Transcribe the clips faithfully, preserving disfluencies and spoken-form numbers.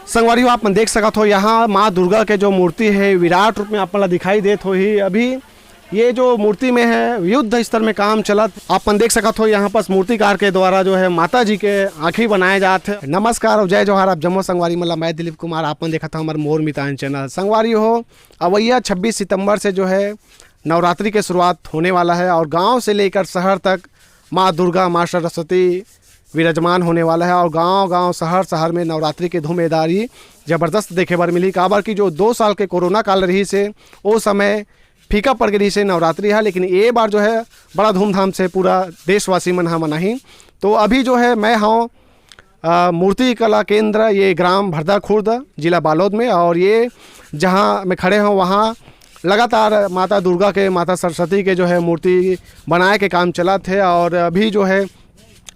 संगवारी हो, आप मन देख सकत हो, यहाँ माँ दुर्गा के जो मूर्ति है, विराट रूप में आप मन ला दिखाई देत होही। अभी ये जो मूर्ति में है, युद्ध स्तर में काम चलत। आप मन देख सकत हो, यहाँ पास मूर्तिकार के द्वारा जो है माता जी के आँखी बनाए जात है। नमस्कार और जय जोहार, आप जम्मो संगवारी मन ला। मैं दिलीप कुमार, आप मन देखत हो हमारे मोर मितान चैनल। संगवारी हो, अवैया छब्बीस सितंबर से जो है नवरात्रि के शुरुआत होने वाला है और गांव से लेकर शहर तक माँ दुर्गा, माँ सरस्वती विराजमान होने वाला है और गांव-गांव, शहर-शहर में नवरात्रि के धूमेदारी जबरदस्त देखे बर मिली। काबर कि जो दो साल के कोरोना काल रहिस हे, ओ समय फीका पड़ गे रहिस हे नवरात्रि ह, लेकिन ए बार जो है बड़ा धूमधाम से पूरा देशवासी मन ह मनाही। तो अभी जो है मैं हौं, अ, मूर्ति कला केंद्र, ये ग्राम भरदा खुर्द, जिला बालोद में, और ये जहाँ मैं खड़े हौं वहाँ लगातार माता दुर्गा के, माता सरस्वती के जो है मूर्ति बनाए के काम चलत हे और अभी जो है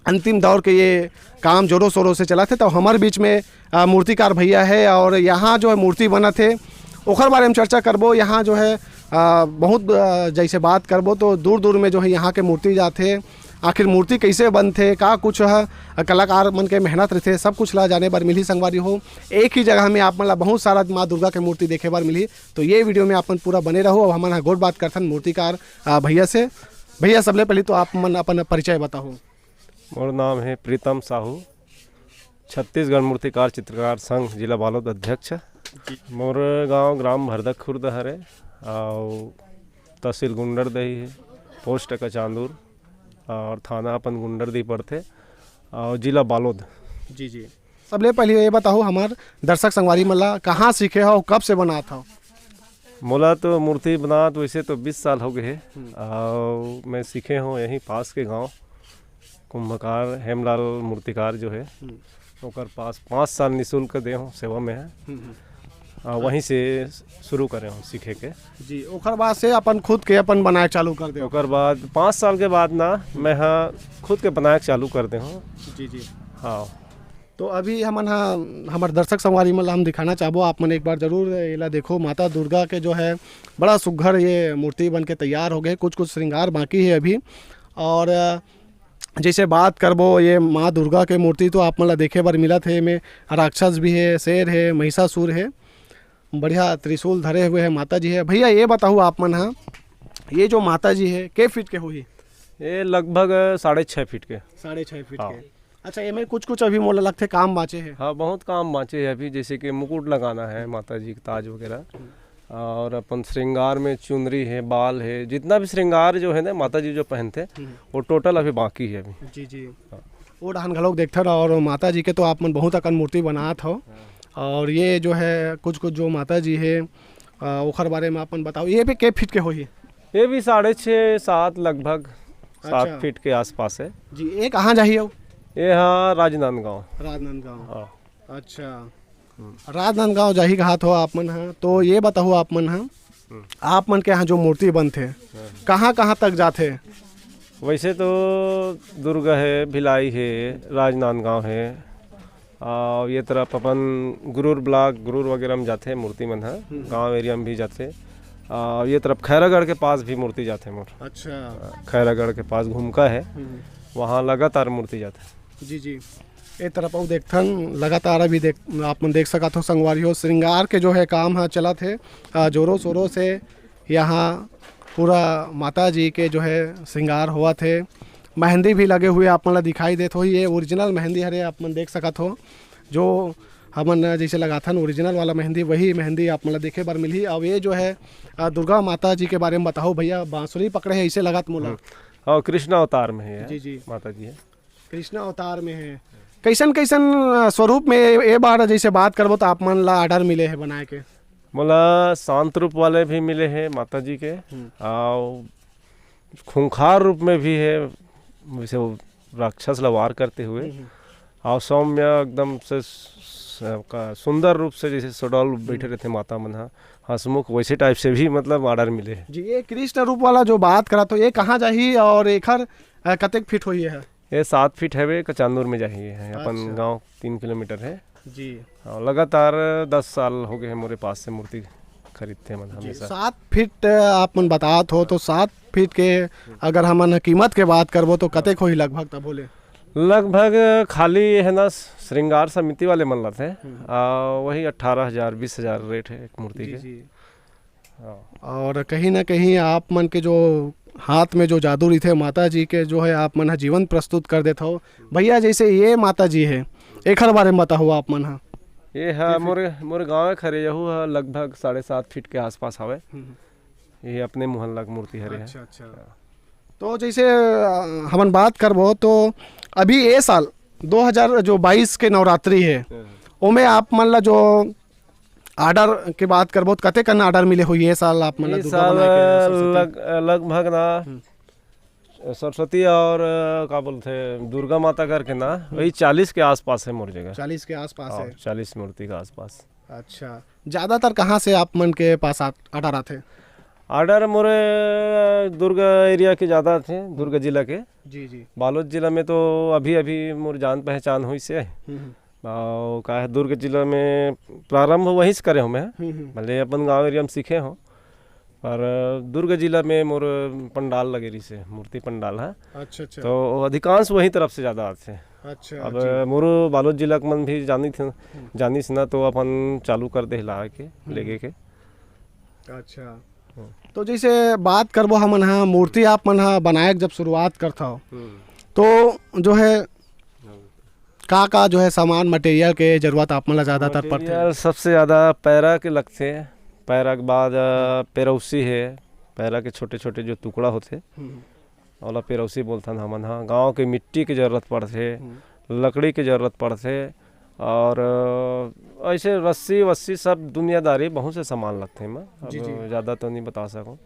अंतिम दौर के ये काम जोरों शोरों से चलत हे। तो हमर बीच में, अ, मूर्तिकार भैया है और यहाँ जो है मूर्ति बनत हे, ओखर बारे में चर्चा करबो। यहाँ जो है, अ, बहुत, अ, जैसे बात करबो तो दूर दूर में जो है यहाँ के मूर्ति जात हे। आखिर मूर्ति कैसे बनथे, का कुछ ह, कलाकार मन के मेहनत रहिथे, सब कुछ ला जाने बर मिलही संगवारी हो। एक ही जगह में आप मन ला बहुत सारा माँ दुर्गा के मूर्ति देखे बर मिलही, तो ये वीडियो में आप मन पूरा बने रहू। अब हमन ह गोठ बात करथन मूर्तिकार, अ, भैया से। भैया, सबले पहले तो आप मन अपन परिचय बताओ। मोर नाम है प्रीतम साहू, छत्तीसगढ़ मूर्तिकार चित्रकार संघ, जिला बालोद अध्यक्ष। मोर गांव ग्राम भरदक खुर्द हरे, और तहसील गुंडरदेही है, पोस्ट कचांदूर, और थाना अपन गुंडरदेही पड़थे, और जिला बालोद। जी, जी। सबले पहले ये बताओ हमार दर्शक संगवारी मन ला, कहाँ सीखे हो, कब से बनात हो? मोला तो मूर्ति बनात वैसे तो बीस साल हो गए हे, हम्म। और मैं सीखे हूँ यहीं पास के गांव कुंभकार हेमलाल मूर्तिकार जो है, हम्म। ओकर पास पाँच साल निशुल्क दे हूँ, सेवा में है। हम्म, हम्म। आ, वहीं से शुरू करे हूँ सीखे के। जी, ओकर बाद से अपन खुद के अपन बनाए चालू कर दे। ओकर बाद पाँच साल के बाद ना, मैं हाँ खुद के बनाए चालू कर दे हूँ। जी, जी। हाँ। तो अभी हमन हा, हमर दर्शक संगवारी मन ला हम दिखाना चाहबो, आप मन एक बार जरूर एला देखो। माता दुर्गा के जो है बड़ा सुघर ये मूर्ति बन के तैयार हो गए, कुछ कुछ श्रृंगार बाकी है अभी। और, अ, जैसे बात करबो ये माँ दुर्गा के मूर्ति तो आप मन ला देखे बर मिलत हे, एमे राक्षस भी है, शेर है, महिषासुर है, बढ़िया त्रिशूल धरे हुए है, माता जी है। भैया ये बताओ आप मन हा, ये जो माता जी है के फीट के होही? ये लगभग साढ़े छः फीट के। साढ़े छः फीट हाँ। के। अच्छा, एमे कुछ कुछ अभी मोला लगथे काम बाँचे हे। हाँ, बहुत काम बाँचे हे अभी, जैसे कि मुकुट लगाना है माता जी के, ताज वगैरह, हम्म। और अपन श्रृंगार में चुनरी है, बाल है, जितना भी श्रृंगार जो है ना माता जी जो पहनथे, हम्म। वो टोटल अभी बाकी है अभी। जी, जी। हाँ। वो डहन घलोक देखथन और माता जी के तो आप मन बहुत अकन मूर्ति बनात हो। हाँ। और ये जो है कुछ कुछ जो माता जी है, अ, ओखर बारे में अपन बताओ, ये भी के फीट के होही? ये भी साढ़े छः, सात लगभग, सात अच्छा। फीट के आसपास है। जी, ये कहाँ जाही हो? ये हाँ राजनांदगांव। राजनांदगांव। हाँ। अच्छा। हम्म। राजनांदगांव जाही कहात हो आप मन हा, तो ये बताओ आप मन हा, हम्म। आप मन के यहाँ जो मूर्ति बनथे, हाँ। कहाँ कहाँ तक जाथे? वैसे तो दुर्ग है, भिलाई है, राजनांदगांव है, और ये तरफ अपन गुरूर ब्लॉक, गुरूर वगैरह में जाथे मूर्ति मन ह, हम्म। गांव एरिया में भी जाथे। और ये तरफ खैरागढ़ के पास भी मूर्ति जाथे मोर। अच्छा। खैरागढ़ के पास घुमका है, हम्म। वहाँ लगातार मूर्ति जाथे। जी, जी। ए तरफ अउ देखथन, लगातार अभी देख, आप मन देख सकत हो संगवारी हो, श्रृंगार के जो है काम ह चलत हे, अ, जोरों शोरों से यहाँ पूरा माता जी के जो है श्रृंगार होवत हे। मेहंदी भी लगे हुए आप मन ला दिखाई देत होही, ये ओरिजिनल मेहंदी हरे, आप मन देख सकत हो। जो हमन जैसे लगाथन ओरिजिनल वाला मेहंदी, वही मेहंदी आप मन ला देखे बर मिलही। अउ ये जो है, अ, दुर्गा माता जी के बारे में बताओ भैया, बांसुरी पकड़े है ऐसे लगत मोला। हम्म। और कृष्ण अवतार में ही है जी, जी। माता जी है। कृष्ण अवतार में है। कैसन कैसन, अ, स्वरूप में ए, ए बार जैसे बात करबो तो आप मन ला ऑर्डर मिले है बनाए के? मोला शांत रूप वाले भी मिले हैं माता जी के, हम्म। और खूंखार रूप में भी है, जैसे वो राक्षस ला वार करते हुए, हम्म, हम्म। और सौम्य एकदम से स-, का सुंदर रूप से जैसे सुडौल बैठे हम्म। रहते माता मन हा, हंसमुख, वैसे टाइप से भी मतलब ऑर्डर मिले हैं। जी, ये कृष्ण रूप वाला जो बात करा तो ये कहाँ जाही और एखर, अ, कतेक फीट होही है? ये सात फीट हवे, कचांदूर में जाही है, अपन अच्छा। गांव तीन किलोमीटर है। जी। और लगातार दस साल हो गए हैं मोरे पास से मूर्ति खरीदते हैं, मतलब, जी, हमेशा। सात फीट आप मन बतात हो, तो सात फीट के अगर हमन कीमत के बात करबो, तो कतेक होही लगभग, तब बोले? लगभग खाली ये है ना, श्रृंगार समिति वाले मन लाथे। हम्म। आ, वही अठारह हजार, बीस हजार रेट है एक मूर्ति जी, के। जी। हाँ। और कहीं ना कहीं आप मन के जो हाथ में जो जादू रहिथे माता जी के, जो है आप मन ह जीवन प्रस्तुत कर देत हो। भैया, जैसे ये माता जी है, एखर बारे में बताओ आप मन ह। ये है कैसे? मोरे, मोरे गाँव के हरे, यहू है लगभग साढ़े सात फीट के आसपास हवे। हम्म। ये अपने मोहल्ला के मूर्ति हरे है। अच्छा, अच्छा। तो जैसे, अ, हमन बात करबो तो अभी ये साल दो हज़ार जो बाईस के नवरात्रि है, हाँ। ओमे आप मन ला जो ऑर्डर के बात करबो तो कते कन ऑर्डर मिले होही ये साल आप मन ला ये दुर्गा साल बनाए के, सरस्वती? लग-, लगभग ना हम्म। सरस्वती और, अ, का बोलथे, दुर्गा माता करके ना, हम्म। वही चालीस के आसपास है मोर जगह। चालीस के आसपास हाँ, है। चालीस मूर्ति के आसपास। अच्छा, ज्यादातर कहाँ से आप मन के पास आ-, ऑर्डर आथे? ऑर्डर मोरे दुर्ग एरिया के ज्यादा आथे, दुर्ग जिला के। जी, जी। बालोद जिला में तो अभी, अभी मोर जान पहचान होइस हे। हम्म, हम्म। अउ का हे, दुर्ग जिला में प्रारंभ वहीं से करे हों मैं। हम्म, हम्म। भले अपन गांव एरिया में सीखे हों, पर दुर्ग जिला में मोर पंडाल लगे रहिस हे, मूर्ति पंडाल हे। अच्छा, अच्छा। तो अधिकांश वहीं तरफ से ज्यादा आथे। अच्छा, अब जी। मोरो बालोद जिला के मन भी जानिस हे, हम्म। जानिस ना, तो अपन चालू कर दे ला के, हम्म। लेगे के। अच्छा। हम्म। तो जैसे बात करबो हमन हा, मूर्ति आप मन हा बनाए के जब शुरुआत करथव, हम्म। तो जो है, हम्म। का-का जो है सामान, मटेरियल के जरूरत आप मन ला ज्यादातर पड़थे? मटेरियल सबसे ज्यादा पैरा के लगथे, पैरा के बाद, अ, पेरौसी हे, पैरा के छोटे-छोटे जो टुकड़ा होथे, हम्म। ओला पेरौसी बोलथन हमन ह। गाँव के मिट्टी के जरूरत पड़थे, हम्म। लकड़ी के जरूरत पड़थे, और, अ, ऐसे रस्सी वस्सी सब दुनियादारी बहुत से सामान लगथे एमा। अब जी, जी। ज्यादा तो नहीं बता सकूँ।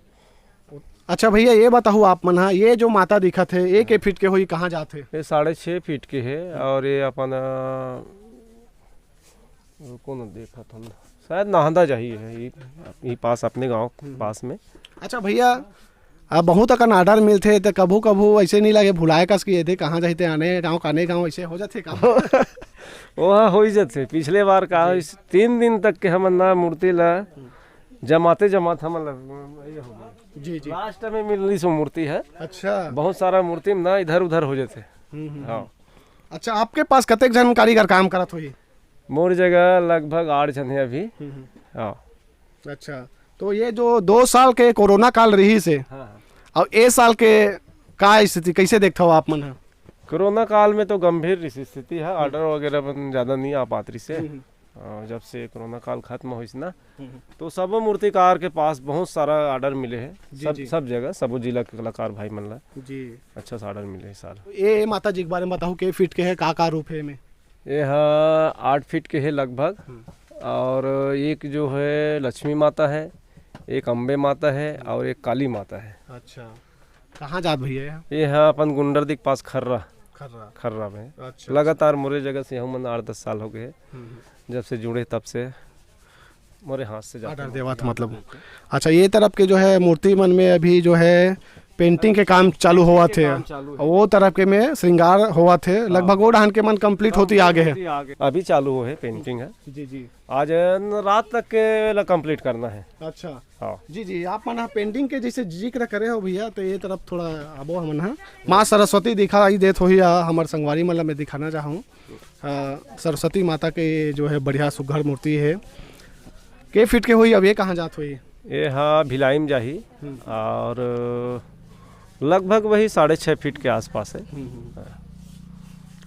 अच्छा भैया, ये बताओ आप मन ह, ये जो माता दिखत हे, ये के फीट के होही, कहाँ जात हे? ये साढ़े छः फीट के हे, और ये अपन, अ, रुको न, देखत हन, शायद नाहदा जाही है, ये, ये पास, अपने गांव हम्म। पास में। अच्छा भैया, अब बहुत अकन ऑर्डर मिलथे, त कभू-कभू ऐसे नहीं लगे भुलाए कस कि ये दे कहाँ जाही, ते आने गांव, काने गांव, ऐसे हो जाथे का? वो हाँ, हो ही जाथे। पिछले बार का जी। होइस, तीन दिन तक के हमन ना मूर्ति ला हम्म। जमाते जमात हमन ला, ये हो गया। जी, जी। लास्ट में मिलनी सो मूर्ति है। अच्छा। बहुत सारा मूर्ति में ना इधर उधर हो जाथे। हम्म, हम्म, हाँ। हम्म। अच्छा, आपके पास कतेक झन कारीगर काम करत होही? मोर जगह लगभग आठ झन हे अभी। हम्म, हम्म। हाँ। अच्छा, तो ये जो दो साल के कोरोना काल रहिस हे, हाँ, हाँ। अउ ए साल के का स्थिति, कैसे देखथव आप मन ह? कोरोना काल में तो गंभीर रहिस स्थिति हे, हम्म। ऑर्डर वगैरह मन ज्यादा नहीं आ पात रहिस हे। हम्म, हम्म। अ, जब से कोरोना काल खत्म होइस ना, हम्म, हम्म। तो सबो मूर्तिकार के पास बहुत सारा ऑर्डर मिले हे, जी, सब, जी। सब जगह, सबो जिला के कलाकार भाई मन ला जी। अच्छा सा ऑर्डर मिले हे साल। तो ये माता जी के बारे में बताओ, के फीट के हे, का, का रूप हे एमे? ये ह आठ फीट के हे लगभग, हम्म। और एक जो है लक्ष्मी माता है, एक अम्बे माता है, हम्म। और एक काली माता है। अच्छा, कहाँ जात भैया ये? ये ह अपन गुंडरदी के पास खर्रा। खर्रा। खर्रा में। अच्छा, लगातार मोरे जगह से हमन आठ दस साल हो गए हैं। हम्म, हम्म। जब से जुड़े तब से मोरे हाथ से जाते ऑर्डर हैं। देवत मतलब। अच्छा, ये तरफ के जो है मूर्ति मन में अभी जो है पेंटिंग के काम चालू होवत पेंटिंग के हे, काम चालू है। वो तरफ के में श्रृंगार होवत हे, हाँ। लगभग वो डहान के मन कंप्लीट होती आगे हे। होती आगे। अभी चालू हो है पेंटिंग है। जी, जी। आज न रात तक के ला कंप्लीट करना है। अच्छा। हाँ। जी, जी, आप मन पेंटिंग के जैसे जिक्र करे हो भैया, तो ये तरफ थोड़ा आबो हमन ह। माँ सरस्वती दिखाई देत होही, आ, हमर संगवारी मन ला मैं दिखाना चाहूँ। आ, सरस्वती माता के जो है बढ़िया सुघर मूर्ति है। के फीट के होही, अब ये कहाँ जात होही? ये हा भिलाई में जाही हम्म। और लगभग वही साढ़े छः फीट के आसपास है। हम्म, हम्म। हाँ।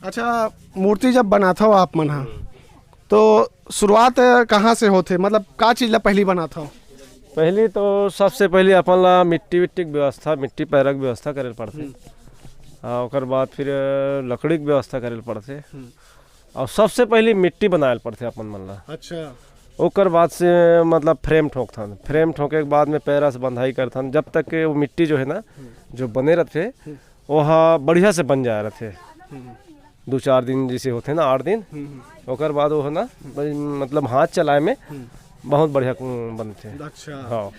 अच्छा, मूर्ति जब बनाथव आप मन ह, हम्म। तो शुरुआत कहाँ से होथे? मतलब, का चीज ला पहली बनाथव? पहली तो सबसे पहले अपन ला मिट्टी विट्टी के व्यवस्था, मिट्टी पैरा के व्यवस्था करे ल पड़थे। हम्म। आ, ओकर बाद फिर लकड़ी के व्यवस्था करे ल पड़थे। हम्म। और सबसे पहले मिट्टी बनाए ल पड़थे अपन मन ला। अच्छा। ओकर बाद से, मतलब, फ्रेम ठोकथन। फ्रेम ठोके के बाद में पैरा से बंधाई करथन, जब तक के वो मिट्टी जो है ना, हम्म। जो बने रथे, हम्म। वो हा बढ़िया से बन जाए रथे। हम्म। दो चार दिन जैसे होथे ना, आठ दिन, हम्म, हम्म। ओकर बाद वो है ना, हम्म। मतलब, हाथ चलाए में हम्म। बहुत बढ़िया, उम, बनथे। अच्छा। हाँ।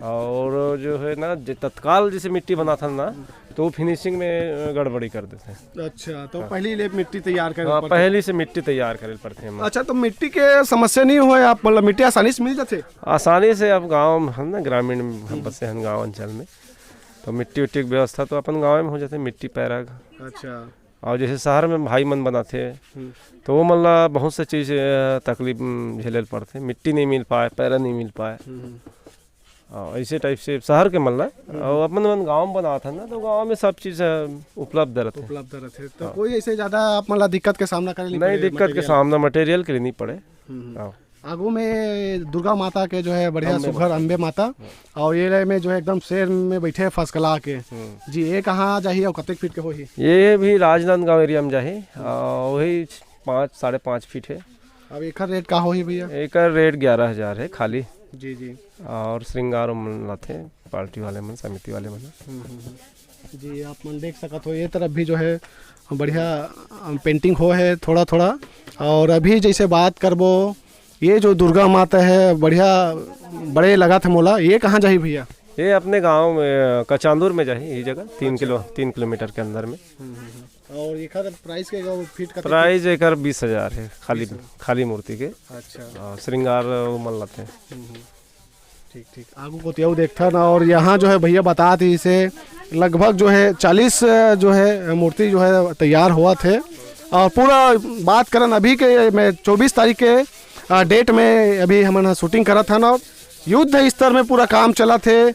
और जो है ना, जे तत्काल जैसे मिट्टी बनाथन ना, हम्म। तो वो फिनिशिंग में, अ, गड़बड़ी कर देथे। अच्छा, तो हाँ। पहली ले मिट्टी तैयार करे हाँ, पड़थे। पहली से मिट्टी तैयार करे पड़थे हमन। अच्छा, तो मिट्टी के समस्या नहीं होय आप, मतलब, मिट्टी आसानी से मिल जाथे? आसानी से, अब गाँव में हम ना, ग्रामीण में हम हम्म। बसे हैं गाँव अंचल में, तो मिट्टी उट्टी के व्यवस्था तो अपन गाँव में हो जाथे, मिट्टी पैरा। अच्छा। और जैसे शहर में भाई मन बनाथे, हम्म। तो वो मन ला बहुत से चीज, अ, तकलीफ, उम, झेले ल पड़थे। मिट्टी नहीं मिल पाए, पैरा नहीं मिल पाए। हम्म, हम्म। हाँ, ऐसे टाइप से शहर के मन ला। हम्म। और अपन मन गाँव में बनावत हन ना, तो गाँव में सब चीज, अ, उपलब्ध रहथे। उपलब्ध रहथे। तो हाँ। कोई ऐसे ज्यादा आप मन ला दिक्कत के सामना करे नहीं नहीं, पड़े, दिक्कत के material? सामना material के लिए नहीं पड़े। हम्म। हाँ। आगू में दुर्गा माता के जो है बढ़िया अम्बे सुघर माता। अम्बे माता, हाँ। और ये में जो है एकदम शेर में बैठे फसकला के। हम्म। जी, ये कहाँ जाही और कतेक फीट के होही? ये भी राजनांदगांव एरिया में जाही, हम्म। आ, वही पाँच, साढ़े पाँच फीट है। अब एकर रेट का होही भैया? एकर रेट ग्यारह हजार है खाली। जी, जी। और श्रृंगार मन लाथे, पार्टी वाले मन, समिति वाले मन। हम्म, हम्म, हम्म। जी, आप मन देख सकत हो, ये तरफ भी जो है बढ़िया, अ, पेंटिंग हो है थोड़ा थोड़ा। और अभी जैसे बात करबो, ये जो दुर्गा माता है, बढ़िया बड़े लगत हे मोला। ये कहाँ जाही भैया? ये अपने गांव में, अ, कचांदूर में जाही, ये जगह तीन अच्छा। किलो, तीन किलोमीटर के अंदर में। हम्म, हम्म, हम्म। और एकर प्राइस के, एकर फीट कतेक? प्राइस एकर बीस हजार है खाली, बीस हजार। खाली मूर्ति के। अच्छा। और श्रृंगार वो मन लाथे। हम्म, हम्म। ठीक, ठीक। आगू कोती अउ देखथन, और यहाँ जो है भैया बतात हे, इसे लगभग जो है चालीस, अ, जो है मूर्ति जो है तैयार होवत हे। और पूरा बात करन अभी के, मैं चौबीस तारीख के, अ, डेट में अभी हमन ह शूटिंग करत हन, और युद्ध स्तर में पूरा काम चलत हे।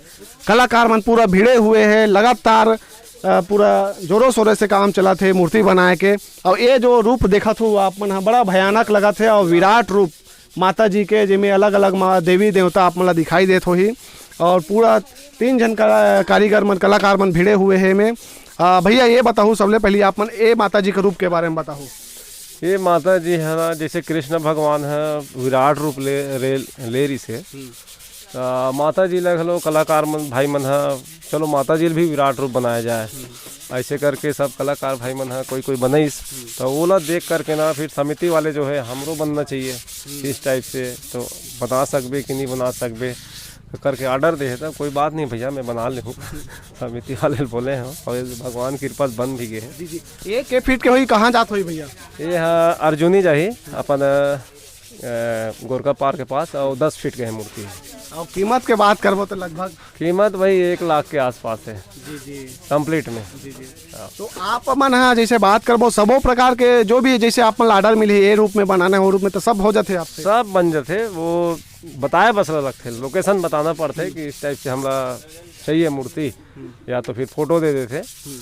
कलाकार मन पूरा भिड़े हुए हे, लगातार, अ, पूरा जोरों शोरों से काम चलत हे मूर्ति बनाए के। और ये जो रूप देखत हो आप मन ह, बड़ा भयानक लगत हे और विराट रूप माता जी के, जेमे अलग-अलग मा-, देवी देवता आप मन ला दिखाई देत होही, और पूरा तीन झन कला-, कारीगर मन, कलाकार मन भिड़े हुए हे एमे। अ, भैया, ये बताहू, सबले पहली आप मन ए माता जी के रूप के बारे में बताहू। ये माता जी है ना, जैसे कृष्ण भगवान है, विराट रूप ले, ले, ले रहिस हे। हम्म। अ, माता जी ला घलो कलाकार मन, भाई मन ह, चलो माता जी ल भी विराट रूप बनाया जाए। हम्म। ऐसे करके सब कलाकार भाई मन ह कोई कोई बनाइस, हम्म। तो ओला देख करके ना फिर समिति वाले जो है हमरो बनना चाहिए हम्म। इस टाइप से, तो बना सकबे कि नहीं बना सकबे करके ऑर्डर दे हे। तब कोई बात नहीं भैया, मैं बना लेहूँ। समिति वाले ल बोले हैं और भगवान कृपा से बन भी गए हैं। जी, जी। ये के फीट के होही, कहाँ जात होही भैया? ये ह अर्जुनी जाही अपन, अ, अ, गोरका पार के पास, और दस फीट के है मूर्ति। और कीमत के बात करबो तो लगभग? कीमत भाई एक लाख के आसपास है। जी, जी। कंप्लीट में। जी, जी। हाँ। तो आप मन ह जैसे बात करबो, सबो प्रकार के जो भी जैसे आप मन ला ऑर्डर मिली, ये रूप में बनाना है, वो रूप में, तो सब हो जाते आपसे? सब बन जाते, वो बताए बस ला लगथे, लोकेशन बताना पड़थे हम्म। कि इस टाइप से हमला चाहिए मूर्ति, हम्म। या तो फिर फोटो दे देथे। हम्म।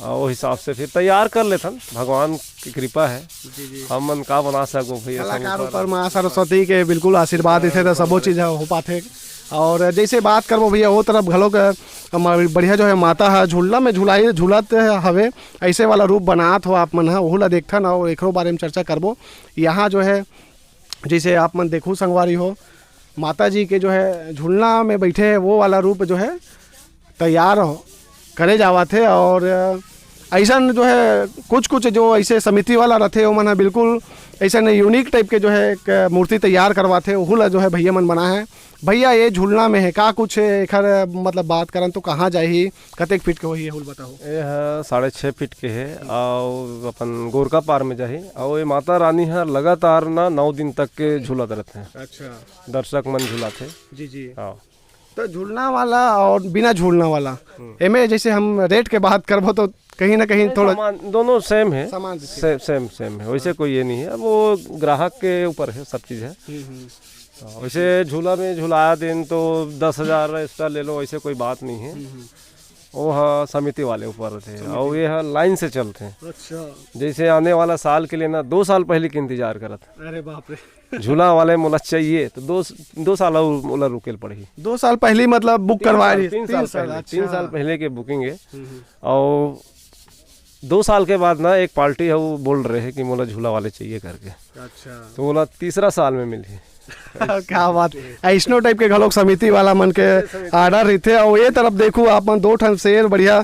और वो हिसाब से फिर तैयार कर लेथन, भगवान की कृपा है। जी, जी। हम मन का बना सकबो भैया, सब कलाकार ऊपर ऊपर। माँ सरस्वती के बिल्कुल आशीर्वाद हाँ, इथे तो सबो हाँ। चीज ह हो पाथे। और जैसे बात करबो भैया, वो तरफ घलो के, अ, म-, बढ़िया जो है माता ह झूलना में झुलाई, झूलत हवे, ऐसे वाला रूप बनात हो आप मन ह, ओहू ला देखथन और एकरो बारे में चर्चा करबो। यहाँ जो है, जैसे आप मन देखू संगवारी हो, माता जी के जो है झूलना में बैठे हैं, वो वाला रूप जो है तैयार हो, करे जावत हे। और, अ, ऐसन जो है कुछ कुछ जो ऐसे समिति वाला रथे, ओमन ह बिल्कुल ऐसन यूनिक टाइप के जो है एक मूर्ति तैयार करवाथे, ओहू ला जो है भैया मन बना है। भैया, ये झूलना में है का कुछ एखर, मतलब, बात करन तो कहाँ जाही, कतेक फीट के होही, एहू ल बताहू। ये ह साढ़े छः फीट के है और अपन गोरका पार में जाही। और ये माता रानी ह लगातार ना नौ दिन तक के झूलत रहथे। अच्छा। दर्शक मन झुलाथे। जी, जी। हाँ। तो झूलना वाला और बिना झूलना वाला, हम्म। एमे जैसे हम रेट के बात करबो तो कहीं ना कहीं नहीं, थोड़ा सामान दोनों सेम है। सामान जैसे। से-, सेम, सेम है, वैसे हाँ। कोई ये नहीं है। अब वो ग्राहक के ऊपर है, सब चीज़ है। हम्म, हम्म। हाँ, वैसे झूला में झुलाया दिन तो दस हजार एक्स्ट्रा ले लो, वैसे कोई बात नहीं है। हम्म, हम्म। वो हाँ समिति वाले ऊपर थे, समिति। और ये हाँ लाइन से चलते हैं। अच्छा। जैसे आने वाला साल के लिए ना दो साल पहले के इंतजार करत। अरे बाप रे। झूला वाले मोला चाहिए, तो दो, दो साल और मोला रुके ल पड़ही। दो साल पहले, मतलब, बुक तीन करवाए साल, रही, तीन तीन साल साल, पहले, तीन अच्छा। साल पहले के बुकिंग है। हम्म, हम्म। और दो साल के बाद ना एक पार्टी है, वो बोल रहे हैं कि मोला झूला वाले चाहिए करके। अच्छा। तो बोला तीसरा साल में मिलही। क्या बात। ऐसनो टाइप के घलोक समिति वाला मन के ऑर्डर रहिथे। और ये तरफ देखू आप मन, दो ठन शेर बढ़िया,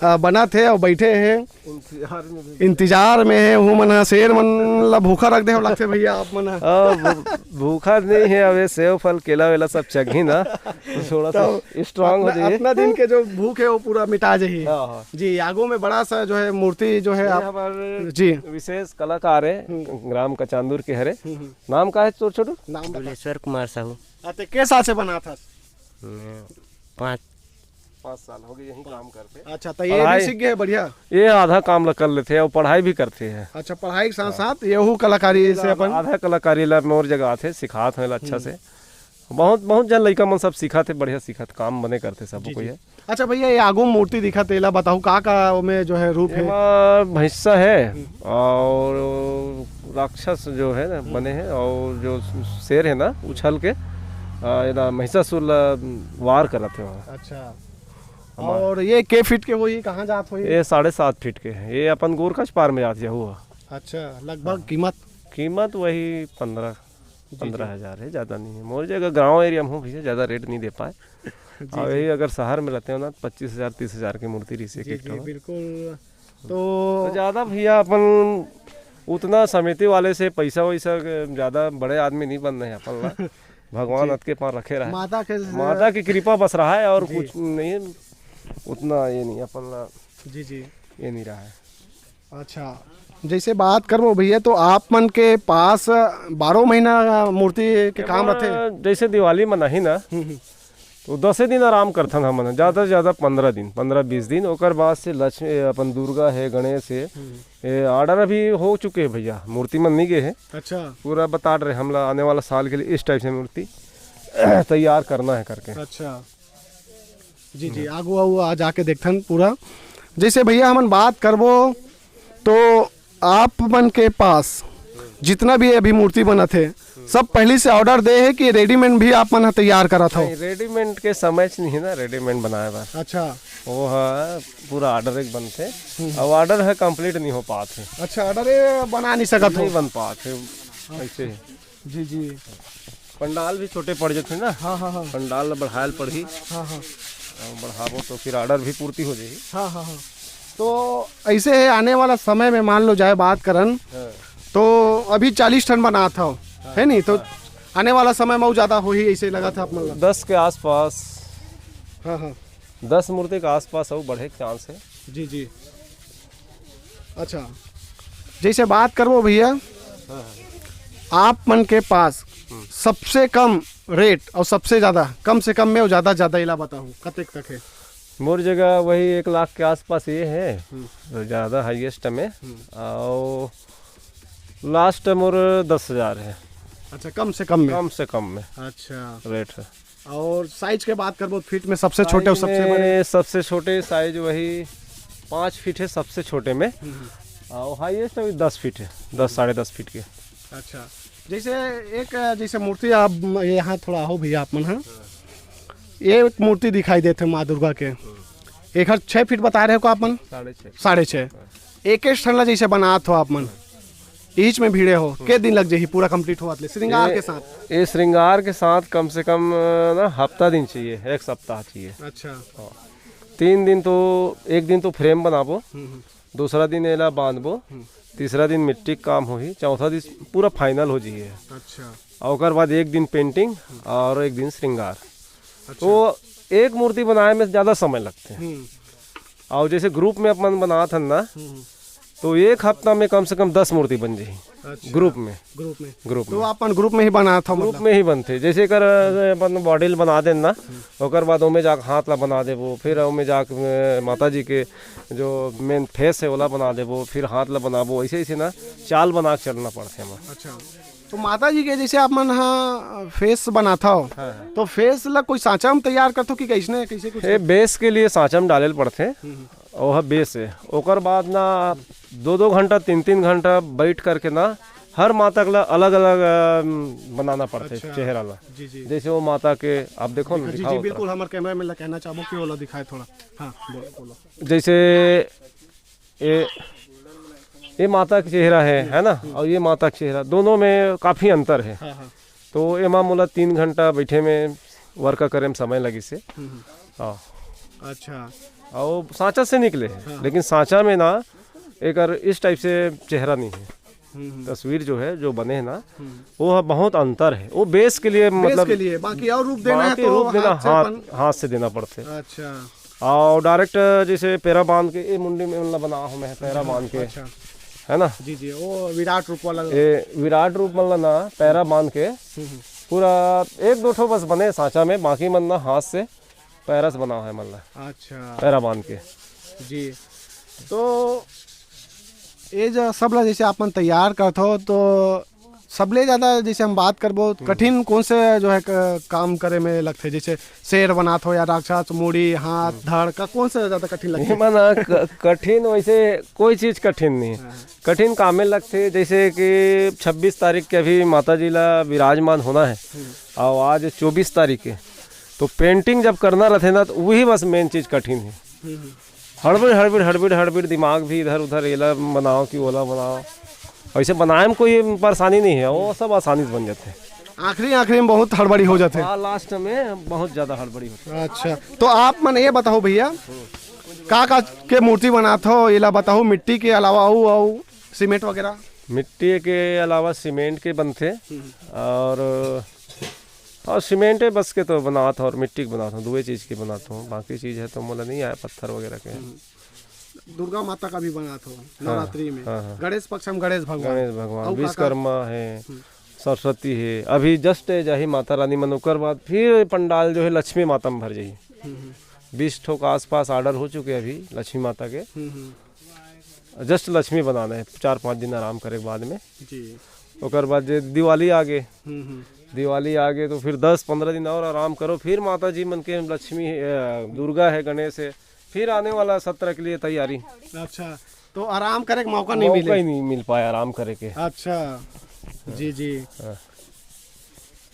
अ, बनत हे और बैठे हैं। इंतजार में भी। इंतजार में है, हूँ मन ह, शेर मन ला भूखा रख दे हो लगथे भैया आप मन ह। हाँ, भू-, भूखा नहीं है, अब ये सेव फल केला वेला सब चघी ना, तो थोड़ा सा तो strong हो अपना, जाइए। अपना दिन के जो भूख है वो पूरा मिटा जाही। हाँ, हाँ। जी, आगू में बड़ा सा जो है मूर्ति जो है ये आप, हमारे जी। विशेष कलाकार है, हम्म। ग्राम कचांदुर के हरे। हम्म, हम्म। नाम का है तोर छोटू? नाम बता। दुलेश्वर कुमार साहू। आ, ते के साल से बनात हस? मैं पाँच, पाँच साल हो गए यही काम करथे। अच्छा, त ये भी पढ़ाई सीख गए, बढ़िया। ये आधा काम ला कर लेथे अउ पढ़ाई भी करथे है। अच्छा, पढ़ाई के साथ साथ यहू कलाकारी से अपन आधा कलाकारी ला मोर जगह आथे, सिखात हे अच्छा से। बहुत, बहुत जन लइका मन सब सिखाथे, बढ़िया सिखाथे, काम बने करथे सब कोई है। अच्छा भैया, ये आगू मूर्ति दिखत हे, एला बताहू का का ओमे जो है रूप है? एमा भैंसा है और राक्षस जो है ना बने हैं और जो शेर है ना उछल के, आ, एला महिषासुर ला वार करत हे वहाँ। अच्छा। हमारे और ये के फीट के होही, कहाँ जात होही? ये साढ़े सात फीट के है, ये अपन गोरखच पार में जात हे, हुआ। अच्छा, लगभग कीमत? कीमत वही पन्द्रह, पन्द्रह हजार है, ज़्यादा नहीं है। मोर जगह गाँव एरिया में हूँ भैया, ज़्यादा रेट नहीं दे पाए। और यही अगर शहर में रहते हो ना, तो पच्चीस हजार, तीस हजार की मूर्ति रही एक ठो। बिल्कुल। तो तो ज़्यादा भैया अपन उतना समिति वाले से पैसा वैसा के ज़्यादा बड़े आदमी नहीं बनना है अपन ला। भगवान अतके पार रखे रहे। माता के माता की कृपा बस रहा है और कुछ नहीं है, उतना ये नहीं अपन ला। जी, जी। ये नहीं रहा है। अच्छा, जैसे बात करबो भैया, तो आप मन के पास बारह महीना मूर्ति के काम रथे? जैसे दिवाली मनाही ना, हम्म, हम्म। तो दसे दिन आराम करथन हमन, ज़्यादा से ज़्यादा पन्द्रह दिन, पन्द्रह बीस दिन। ओकर बाद से लक्ष्मी, अपन दुर्गा है, गणेश है, हम्म। ये ऑर्डर अभी हो चुके हैं भैया, मूर्ति मन नहीं गए हैं। अच्छा। पूरा बता रहे हमला आने वाला साल के लिए इस टाइप से मूर्ति तैयार करना है करके। अच्छा। जी, जी, आगू आऊ, आ जाके देखथन पूरा। जैसे भैया हमन बात करबो, तो आप मन के पास जितना भी अभी मूर्ति बनत हे, सब पहली से ऑर्डर दे हे कि रेडीमेड भी आप मन ह तैयार करत हो? नहीं, रेडीमेड के समय च नहीं है ना, रेडीमेड बनाए बर। अच्छा। वो ह पूरा ऑर्डर एक बनथे, अब ऑर्डर ह कंप्लीट नहीं हो पात है। अच्छा, ऑर्डर ये बना नहीं सकत हो? नहीं बन पात है, ऐसे ही। जी, जी। पंडाल भी छोटे पड़ जाते ना। हाँ, हाँ, हाँ। पंडाल ला बढ़ायल पड़ही। हाँ, हाँ। और बढ़ाबो तो फिर ऑर्डर भी पूर्ति हो जाही। हाँ, हाँ, हाँ। तो ऐसे है, आने वाला समय में मान लो जाए बात करन, हाँ। तो अभी चालीस ठन बनात हव, हाँ, है नहीं? तो हाँ। आने वाला समय में अउ ज़्यादा होही, ऐसे लगत हे आप मन ला? दस के आसपास। हाँ, हाँ। दस मूर्ति के आसपास अउ बढ़े के चांस है। जी, जी। अच्छा, जैसे बात करबो भैया, हाँ, हाँ। आप मन के पास हम्म। सबसे कम रेट और सबसे ज़्यादा, कम से कम में और ज़्यादा, ज़्यादा इला बताहू, कतेक तक है? मोर जगह वही एक लाख के आसपास ये है, हम्म। तो ज़्यादा हाईएस्ट में, हम्म। और लास्ट मोर दस हजार है। अच्छा, कम से कम में? कम से कम में। अच्छा। रेट है। और साइज के बात करबो, फीट में सबसे छोटे और साइज सबसे बड़े? में सबसे छोटे साइज वही पाँच फीट है सबसे छोटे में, हम्म, हम्म। और हाईएस्ट अभी दस फीट है, दस, साढ़े दस फीट के। अच्छा, जैसे एक, जैसे मूर्ति आप यहाँ थोड़ा हो भैया, आप मन, हाँ, ये एक मूर्ति दिखाई देते माँ दुर्गा के, एक हर छः फीट बता रहे हो को आप मन? साढ़े छः। साढ़े छः। एक एक ठन ला जैसे बनात हो आप मन, ईच में भिड़े हो, के दिन लग जाही पूरा कंप्लीट होवत ले श्रृंगार ये, के साथ? ये श्रृंगार के साथ कम से कम, अ, ना, हफ्ता दिन चाहिए, एक सप्ताह चाहिए। अच्छा। हाँ। तीन दिन तो, एक दिन तो फ्रेम बनाबो, हम्म, हम्म। दूसरा दिन एला बांधबो, हम्म। तीसरा दिन मिट्टी के काम होही, चौथा दिन पूरा फाइनल हो जाही। अच्छा। और ओकर बाद एक दिन पेंटिंग और एक दिन श्रृंगार। अच्छा। तो एक मूर्ति बनाए में ज़्यादा समय लगथे। हम्म। और जैसे ग्रुप में अपन बनात हन ना, हम्म। तो एक हफ्ता में कम से कम दस मूर्ति बन जाही। अच्छा। ग्रुप में। ग्रुप में। ग्रुप तो में। अपन ग्रुप में ही बनात हो, ग्रुप मतलब? में ही बनथे। जैसे कर, अपन बॉडी ल बना देन ना, हम्म। ओकर बाद ओमे जाके हाथ ला बना देबो, फिर ओमे जाके, अ, माता जी के जो मेन फेस है ओला बना देबो, फिर हाथ ला बनाबो, ऐसे ऐसे ना चाल बना के चलना पड़थे हमन। अच्छा। तो माता जी के जैसे आप मन ह फेस बनात हव, हाँ, हाँ। तो फेस ला कोई सांचा में तैयार करथो कि कैसने, कैसे कुछ? ये बेस के लिए सांचा में डाले ल पड़थे, हम्म, हम्म। वो ह बेस है। ओकर बाद ना दो दो घंटा, तीन तीन घंटा बैठ करके ना हर माता के ला अलग-अलग, अ, बनाना पड़थे अच्छा। चेहरा ला। जी, जी। जैसे वो माता के आप देखो ना, जी, जी, दिखाओ बिल्कुल, थोड़ा। हमर कैमरा मैन ला कहना चाहबो कि ओला दिखाए थोड़ा। हाँ, बोलो, बोलो। जैसे ये, ये माता का चेहरा है, है ना? हम्म। और ये माता का चेहरा, दोनों में काफ़ी अंतर है। हाँ, हाँ। तो एमा मोला तीन घंटा बैठे में वर्क करे में समय लगिस हे। हम्म, हम्म। हाँ। अच्छा। और सांचा से निकले हैं, हाँ। लेकिन सांचा में ना एकर इस टाइप से चेहरा नहीं है। हम्म, हम्म। तस्वीर जो है, जो बने है ना, हम्म। वो ह बहुत अंतर है। वो बेस के लिए, बेस मतलब, के लिए, बाकी और रूप देना है बाकी तो रूप देना हाथ से हाथ, अपन हाथ से देना पड़थे। अच्छा। और डायरेक्ट जैसे पैरा बांध के, ये मुंडी में मतलब बना हूँ मैं, पैरा बांध के, अच्छा। है ना? जी, जी, वो विराट रूप वाला। ये विराट रूप मतलब ना, पैरा बांध के, हम्म, हम्म। पूरा एक दो ठो बस बने सांचा में, बाकी मन ना हाथ से पैरा से बनाओ है मन ला। अच्छा। पैरा बांध के। जी। तो ये जो सब ला जैसे आप मन तैयार करत हो, तो सबले ज्यादा जैसे हम बात करबो, हम्म। कठिन कौन से जो है क-, काम करे में लगथे? जैसे शेर बनात हो या राक्षस, मुड़ी, हाथ, हम्म। धड़ का कौन से ज्यादा कठिन लगथे? ये मन क-, कठिन वैसे कोई चीज कठिन नहीं है। हाँ। कठिन कामे लगथे, जैसे कि छब्बीस तारीख के अभी माता जी ला विराजमान होना है, हम्म। और आज चौबीस तारीख है, तो पेंटिंग जब करना रहथे ना, तो वही बस मेन चीज कठिन है। हम्म। हड़बड़, हड़बड़, हड़बड़, हड़बड़, दिमाग भी इधर उधर, एला बनाओ कि ओला बनाओ। वैसे बनाए में कोई परेशानी नहीं है, वो सब आसानी से बन जाते हैं। आखिरी, आखिरी में बहुत हड़बड़ी हो जाथे। हाँ, लास्ट में बहुत ज्यादा हड़बड़ी होती है। अच्छा, तो आप मन ये बताओ भैया, का का के मूर्ति बनात हो, एला बताओ, मिट्टी के अलावा अऊ, अऊ सीमेंट वगैरह? मिट्टी के अलावा सीमेंट के बनथे, हम्म। और, और सीमेंट बस के तो बनात हो और मिट्टी के बनात हो, दुए चीज के बनात हो। बाकी चीज है तो मोला नहीं आया, पत्थर वगैरह के। हम्म। दुर्गा माता का भी बनात हो हाँ, नवरात्रि में। हाँ, हाँ। गणेश पक्ष में गणेश भगवान। गणेश भगवान, अऊ का का? विश्वकर्मा है, हम्म। सरस्वती है। अभी जस्ट जाही माता रानी मन, ओकर बाद फिर पंडाल जो है लक्ष्मी माता में भर जाही। हम्म, हम्म। बीस ठो के आसपास ऑर्डर हो चुके हैं अभी लक्ष्मी माता के। हम्म, हम्म। जस्ट लक्ष्मी बनाना है, चार पाँच दिन आराम करे के बाद में। जी। ओकर बाद जे दिवाली आ गे, हम्म, हम्म। दिवाली आ गे तो फिर दस पंद्रह दिन और आराम करो, फिर माता जी मन के लक्ष्मी, अ, दुर्गा है, गणेश है, फिर आने वाला सत्र के लिए तैयारी। अच्छा, तो आराम करे के मौका नहीं मौका मिले? ही नहीं मिल पाया आराम करे के। अच्छा, जी, जी। हाँ।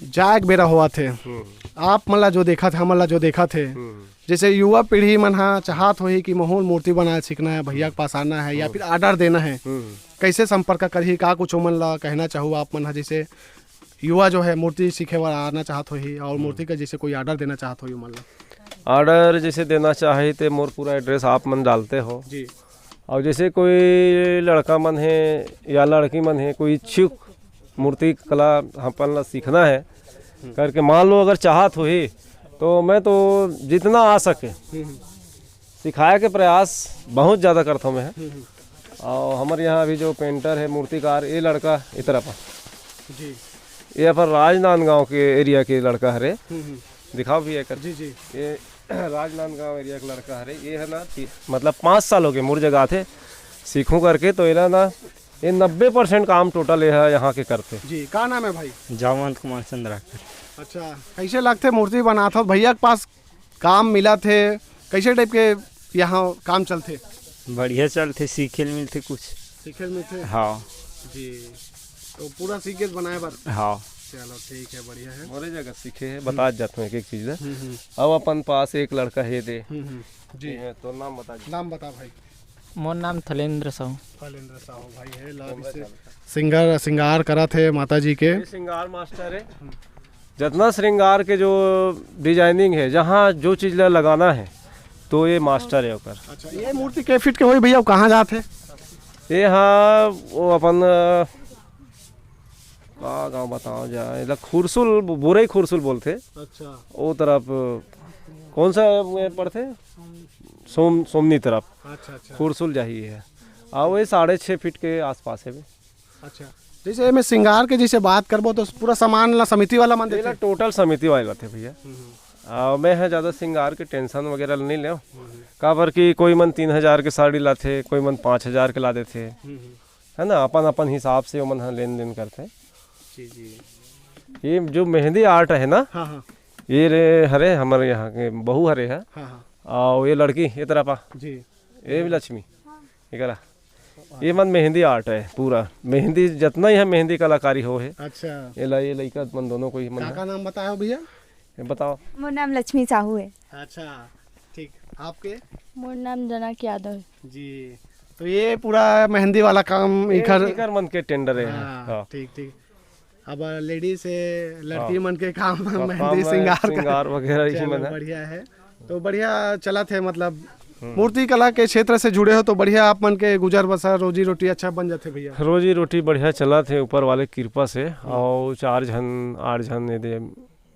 जाए के बेरा होवत हे। हम्म। आप मन ला जो देखत हे, हमन ला जो देखत हे, हम्म। जैसे युवा पीढ़ी मन हा चाहत होही कि महूँ मूर्ति बनाए सीखना है, भैया के पास आना है या हम्म। फिर ऑर्डर देना है, हम्म। कैसे संपर्क करही? का कुछ ओमन ला कहना चाहू आप मन हा, जैसे युवा जो है मूर्ति सीखे बर आना चाहत होही और हम्म। मूर्ति का जैसे कोई ऑर्डर देना चाहत होही ओमन ला? ऑर्डर जैसे देना चाही ते मोर पूरा एड्रेस आप मन डालते हो। जी। और जैसे कोई लड़का मन है या लड़की मन है, कोई इच्छुक मूर्ति कला अपन ला सीखना है हम्म। करके मान लो अगर चाहत होही, तो मैं तो जितना आ सके हम्म, हम्म। सिखाए के प्रयास बहुत ज़्यादा करता हूँ मैं। हम्म, हम्म। और हमारे यहाँ अभी जो पेंटर है, मूर्तिकार, ये लड़का इतरा पर जी। ये अपन राजनांदगांव के एरिया के लड़का हरे। हम्म, हम्म। दिखाओ भी एकर। जी, जी। ये राजनांदगांव एरिया के लड़का हरे। ये है ना कि मतलब पाँच साल हो गए मोर जगह थे सीखूं करके, तो एला ना ये नब्बे परसेंट काम टोटल ये है यहाँ के करते। जी, का नाम है भाई? जामवंत कुमार चंद्राकर। अच्छा, कैसे लगथे मूर्ति बनात हो? भैया के पास काम मिलत हे, कैसे टाइप के यहाँ काम चलथे? बढ़िया चलथे, सीखे ल मिलथे कुछ। सीखे ल मिलथे? हाँ। जी, तो पूरा सीखे बनाए बर? हाँ। चलो ठीक है, बढ़िया है। मोरे जगह सीखे है, बता जाता हूँ एक एक चीज ला। हम्म, हम्म। अब अपन पास एक लड़का है दे। हम्म, हम्म। जी। ये तो नाम बता दे। नाम बता भाई। मोर नाम थलेंद्र साहू। थलेंद्र साहू भाई है, ला अभी से सिंगार, सिंगार करत हे माता जी के। ये सिंगार मास्टर है। जितना श्रृंगार के जो डिजाइनिंग है, जहाँ जो चीज ला लगाना है, तो ये मास्टर है ओकर। अच्छा, ये मूर्ति के फीट के होही भैया, कहाँ जात हे? ये हाँ, वो अपन, अ, का गाँव बताओ जाए, एला खुरसुल, बोरई खुरसुल बोलथे। अच्छा। वो तरफ, कौन सा ये पड़थे? सोम-, सोमनी तरफ। अच्छा, अच्छा। खुरसुल जाही है। आ, वही साढ़े छः फीट के आसपास है भी। अच्छा, जैसे एमे श्रृंगार के जैसे बात करबो तो पूरा सामान ला समिति वाला मन एला देथे? टोटल समिति वाले लाथे भैया। हम्म, हम्म। आ, मैं ह ज्यादा श्रृंगार के टेंशन वगैरह नहीं लेव। हम्म, हम्म। काबर कि कोई मन तीन हजार के साड़ी लाथे, कोई मन पाँच हजार के ला देथे, हम्म, हम्म। है ना, अपन अपन हिसाब से ओमन ह लेन देन करथे। जी, जी। ये जो मेहंदी आर्ट है ना, हाँ, हाँ। ये रे हरे हमर यहाँ के बहू हरे है। हाँ, हाँ। और ये लड़की ये तरफ आ, जी। ये भी लक्ष्मी, ये कला। ये मन मेहंदी आर्ट है पूरा, मेहंदी जितना ही है मेहंदी कलाकारी हो है। अच्छा। ये ला, ये लइका मन दोनों को ही मन का, है। का नाम बताया हो भैया? ये बताओ। मोर नाम लक्ष्मी साहू है। अच्छा, ठीक। आपके? मोर नाम जनक यादव है। जी, तो ये पूरा मेहंदी वाला काम ये इकर इकर मन के टेंडर है। हाँ, हाँ। ठीक, ठीक। अब लेडीज से लड़की हाँ। मन के काम हाँ, मेहंदी काम है, श्रृंगार का। श्रृंगार वगैरह इसी चलो, में है। बढ़िया है। तो बढ़िया चलत है, मतलब, हम्म। मूर्ति कला के क्षेत्र से जुड़े हो तो बढ़िया आप मन के गुजर बसर, रोजी रोटी अच्छा बन जाथे भैया। रोजी रोटी बढ़िया चलत है ऊपर वाले कृपा से। हम्म। और चार झन, आठ झन ये दे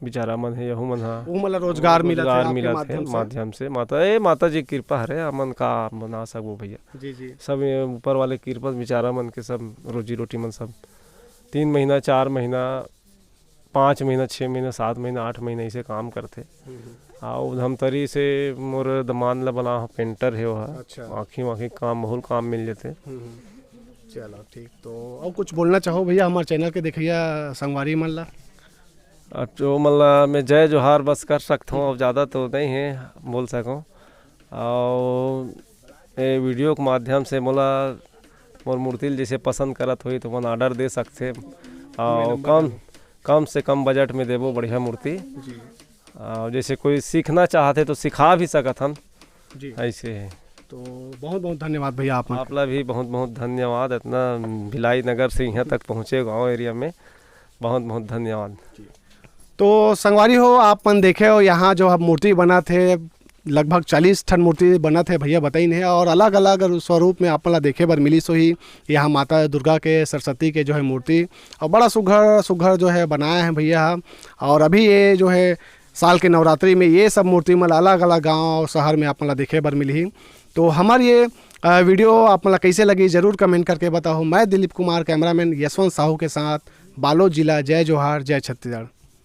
बेचारा मन है, यहू मन हा वो मतलब रोजगार मिलत है रोजगार आपके मिलत है माध्यम से। माध्यम से। माता, ए, माता जी कृपा हरे, हमन का बना सकबो भैया। जी, जी। सब ये ऊपर वाले कृपा से बेचारा मन के सब रोजी रोटी मन सब तीन महीना, चार महीना पाँच महीना, छः महीना, सात महीना, आठ महीना ऐसे काम करथे। अउ धमतरी से मोर दमांद ला बना हो, पेंटर हे ओहा। अच्छा। आँखी वाँखी काम, बहुत काम मिल जाथे। चलो ठीक, तो अउ कुछ बोलना चाहो भैया हमारे चैनल के देखइया संगवारी मन ला? अब जो मन ला मैं जय जोहार बस कर सकथों, अब ज़्यादा तो नहीं है बोल सकूँ। अउ ये वीडियो के माध्यम से मोला मोर मूर्ति ल जैसे पसंद करत होही तो मन ऑर्डर दे सकथे। अउ कम कम से कम बजट में देबो बढ़िया मूर्ति। जी। अउ जैसे कोई सीखना चाहथे तो सिखा भी सकत हन। जी। ऐसे है। तो बहुत बहुत धन्यवाद भैया आप मन के। आप ला भी बहुत बहुत धन्यवाद, इतना भिलाई नगर से यहाँ तक पहुँचे गाँव एरिया में, बहुत बहुत धन्यवाद। तो संगवारी हो, आप मन देखे हो यहाँ जो अब मूर्ति बनत हे, लगभग चालीस ठन मूर्ति बनत हे, भैया बताइन हे, और अलग-अलग स्वरूप में आप मन ला देखे बर मिलिस होही। यहाँ माता दुर्गा के, सरस्वती के जो है मूर्ति, और बड़ा सुघर सुघर जो है बनाए हैं भैया ह। और अभी ये जो है साल के नवरात्रि में ये सब मूर्ति मन ला अलग-अलग गांव और शहर में आप मन ला देखे बर मिलही। तो हमर ये, अ, वीडियो आप मन ला कैसे लगी, जरूर कमेंट करके बताओ। मैं दिलीप कुमार, कैमरामैन यशवंत साहू के साथ, बालोद जिला। जय जोहार, जय छत्तीसगढ़।